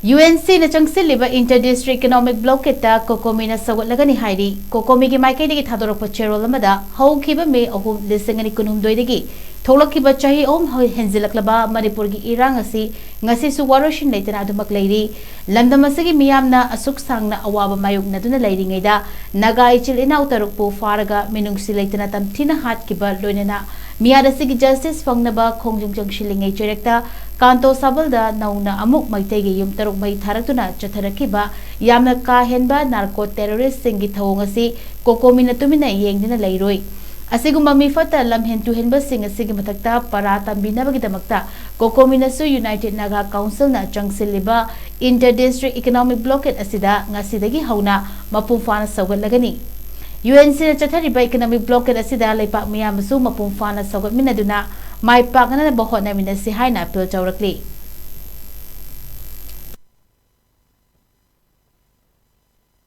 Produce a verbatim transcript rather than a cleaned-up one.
UNCꯅ ꯆꯪꯁꯤꯜꯂꯤꯕ Inter District Economic Blockadeꯇ COCOMIꯅ ꯁꯧꯒꯠꯂꯒꯅꯤ ꯍꯥꯏꯔꯤ꯫ COCOMIꯒꯤ ꯃꯥꯏꯀꯩꯗꯒꯤ ꯊꯥꯗꯣꯔꯛꯄ ꯆꯦꯔꯣꯜ ꯑꯃꯗ ꯍꯧꯈꯤꯕ ꯃꯦ ꯑꯍꯨꯝ, ꯂꯤꯁꯤꯡ ꯑꯅꯤ ꯀꯨꯟꯍꯨꯝꯗꯣꯏꯗꯒꯤ ꯊꯣꯛꯂꯛꯈꯤꯕ ꯆꯍꯤ ꯑꯍꯨꯝ ꯍꯦꯟꯖꯤꯜꯂꯛꯂꯕ ꯃꯅꯤꯄꯨꯔꯒꯤ ꯏꯔꯥꯡ ꯑꯁꯤ ꯉꯁꯤꯁꯨ ꯋꯥꯔꯣꯏꯁꯤꯟ ꯂꯩꯇꯅ ꯑꯗꯨꯃꯛ ꯂꯩꯔꯤ꯫ ꯂꯝꯗꯝ ꯑꯁꯤꯒꯤ ꯃꯤꯌꯥꯝꯅ ꯑꯁꯨꯛ ꯁꯥꯡꯅ ꯑꯋꯥꯕ ꯃꯥꯌꯣꯛꯅꯗꯨꯅ ꯂꯩꯔꯤꯉꯩꯗ ꯅꯥꯒꯥ ꯏꯆꯤꯜ ꯏꯅꯥꯎ ꯇꯔꯨꯛꯄꯨ ꯐꯥꯔꯒ ꯃꯤꯅꯨꯡꯁꯤ ꯂꯩꯇꯅ ꯇꯝꯊꯤꯅ ꯍꯥꯠꯈꯤꯕ, ꯂꯣꯏꯅꯅ ꯃꯤꯌꯥꯝ ꯑꯁꯤꯒꯤ justice ꯐꯪꯅꯕ ꯈꯣꯡꯖꯪ ꯆꯪꯁꯤꯜꯂꯤꯉꯩ ꯆꯩꯔꯛꯇ ꯀꯥꯟꯇꯣ ꯁꯥꯕꯜꯗ ꯅꯧꯅ ꯑꯃꯨꯛ ꯃꯩꯇꯩꯒꯤ ꯌꯨꯝ ꯇꯔꯨꯛ ꯃꯩ ꯊꯥꯔꯛꯇꯨꯅ ꯆꯠꯊꯔꯛꯈꯤꯕ ꯌꯥꯝꯅ ꯀꯥ ꯍꯦꯟꯕ narco terroristꯁꯤꯡꯒꯤ ꯊꯧꯑꯣꯡ ꯑꯁꯤ COCOMIꯅ ꯇꯨꯃꯤꯟꯅ ꯌꯦꯡꯗꯨꯅ ꯂꯩꯔꯣꯏ꯫ ꯑꯁꯤꯒꯨꯝꯕ ꯃꯤꯐꯠꯇ ꯂꯝꯍꯦꯟ ꯇꯨꯍꯦꯟꯕꯁꯤꯡ ꯑꯁꯤꯒꯤ ꯃꯊꯛꯇ ꯄꯔꯥ ꯇꯝꯕꯤꯅꯕꯒꯤꯗꯃꯛꯇ COCOMIꯅꯁꯨ United Naga Councilꯅ ꯆꯪꯁꯤꯜꯂꯤꯕ Inter District Economic Blockade ꯑꯁꯤꯗ ꯉꯁꯤꯗꯒꯤ ꯍꯧꯅ ꯃꯄꯨꯡ ꯐꯥꯅ ꯁꯧꯒꯠꯂꯒꯅꯤ꯫ UNCꯅ ꯆꯠꯊꯔꯤꯕ economic blockade ꯑꯁꯤꯗ ꯂꯩꯄꯥꯛ ꯃꯤꯌꯥꯝꯕꯁꯨ ꯃꯄꯨꯡ ꯐꯥꯅ ꯁꯧꯒꯠꯃꯤꯟꯅꯗꯨꯅ ꯃꯥꯏ ꯄꯥꯛꯅꯅꯕ ꯍꯣꯠꯅꯃꯤꯟꯅꯁꯤ ꯍꯥꯏꯅ appeal ꯇꯧꯔꯛꯂꯤ꯫